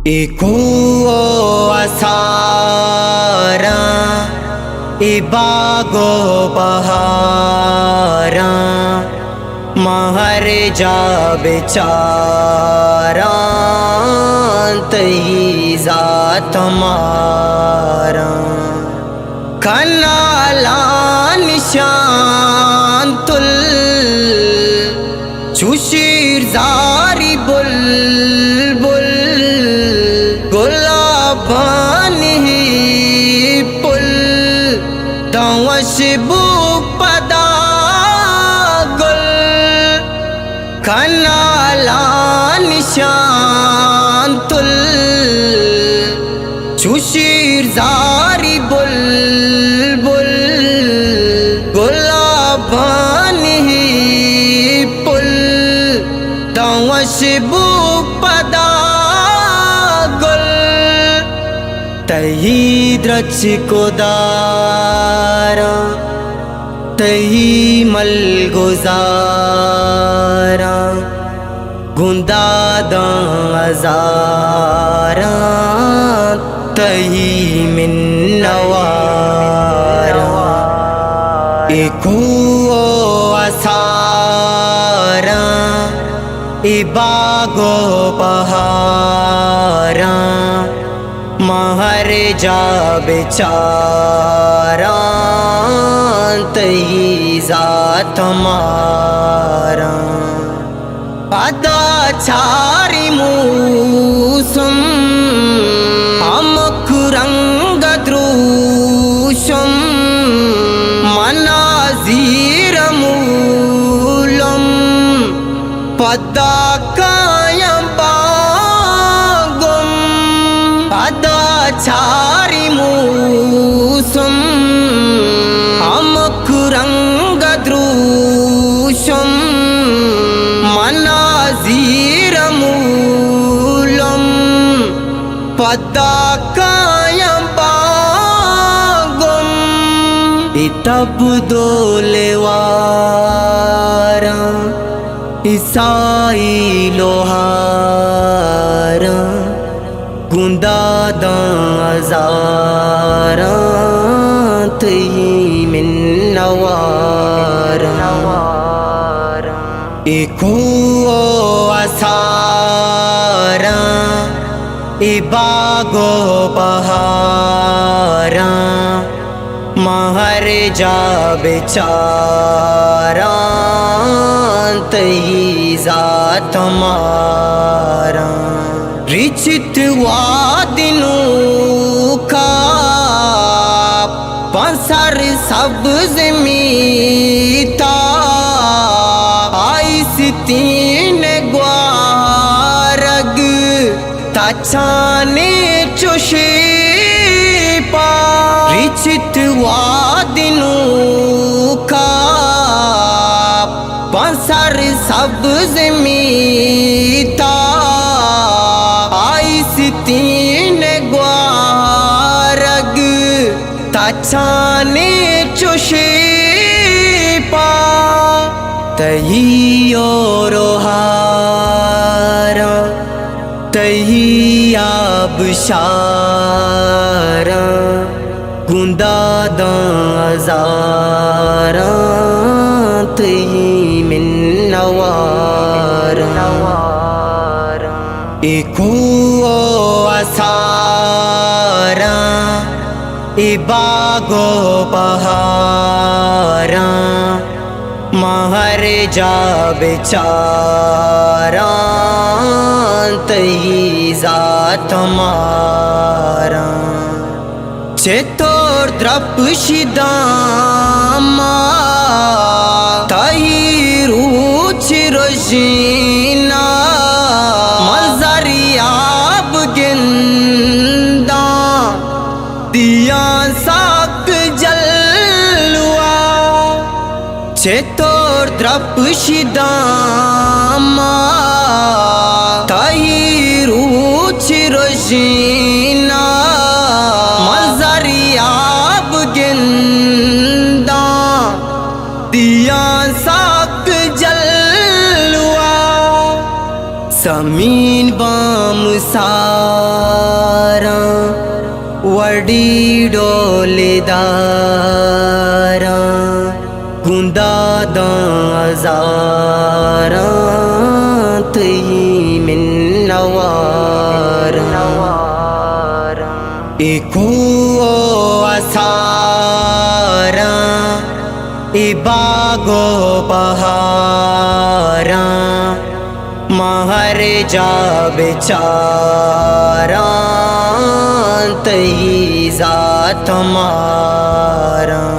اے کوہ و اساراں، اے باگ و بہاراں، من ہر جا بچاراں، تئی ذات ماراں۔ کنالاں نشان تل، چو شیرزاری بلبل، گلابانی پل، داں وش بو پدا گل۔ کنالاں نشان تل، چو شیرزاری بلبل، گلابانی پل، داں وش بو پدا گل۔ تئی درچک و داراں، تئی ملگزاراں، گوں داداں ہزاراں، تئی منواراں۔ اے کوہ و اساراں، اے باگ و بہاراں، من ہر جا بچاراں، تئی ذات ماراں۔ پدا چاری موسم، ہمک رنگ دروشم، منا زیر مولم، پدا کایاں باگم۔ پدا چاری موسم، ہمک رنگ دروشم، منا زیر مولم، پدا کایاں باگم۔ اے تب دو لیواراں، اے سائی لوہاراں، گوں داداں ہزاراں، تئی منواراں۔ اے کوہ و اساراں، اے باگ و بہاراں، من ہر جا بچاراں، تئی ذات ماراں۔ رچت وادی نوکا، پہ سر سبز میتا، آئی ستین گوارگ، تچانی چو شیپا۔ رچت وادی نوکا، پہ سر سبز میتا، آئی ستین گوارگ، تچانی چو شیپا۔ تئی ہور و ہاراں، تئی آبشاراں، گوں داداں ہزاراں، تئی منواراں۔ اے کوہ و اساراں، اے باگ و بہاراں، من ہر جا بچاراں، تئی ذات ماراں۔ چتور درپشی داما، تئی روچ رژینا، من زریاب گنداں، دیاں سک جلوا۔ چتور درپشی داما، تئی روچ رژینا، من زریاب گنداں، دیاں سک جلوا۔ سمین بام ساراں وڑی ڈولداراں، گوں داداں ہزاراں تئی منواراں۔ اے کوہ و اساراں، اے باغ و بہاراں، ما ہر جا بچاراں تئی ذات ماراں۔